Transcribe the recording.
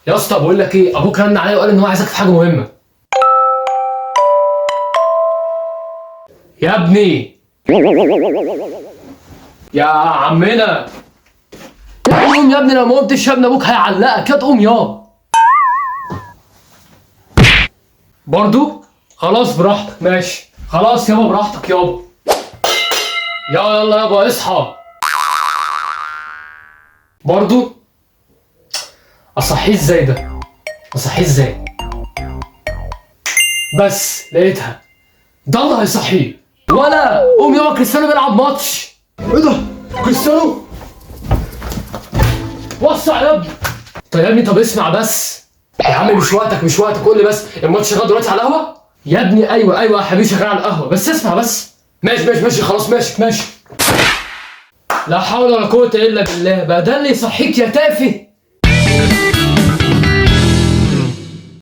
يا اسطى بقول لك ايه، ابوك رن عليا وقال ان هو عايزك في حاجة مهمة. يا ابني يا عمنا، قوم يا ابني، لو ما قمتش يا ابني ابوك هيعلقك. يا تقوم يا برضو. خلاص براحتك، ماشي خلاص يابا براحتك يابا. يا يلا يابا اصحى. برضو اصحيه ازاي ده؟ اصحيه ازاي؟ بس لقيتها، ده اللي هيصحيه. ولا قوم يابا، كريستيانو بيلعب ماتش. ايه ده؟ كريستيانو؟ وسع يا ابني. طيب يا ابني، طب اسمع بس يا عم، مش وقتك مش وقتك، قول لي بس الماتش شغال دلوقتي على القهوة؟ يا ابني ايوه ايوه يا حبيبي شغال على القهوة، بس اسمع بس. ماشي ماشي ماشي خلاص ماشي ماشي. لا حول ولا قوة الا بالله، بقى ده اللي يصحيك يا تافه.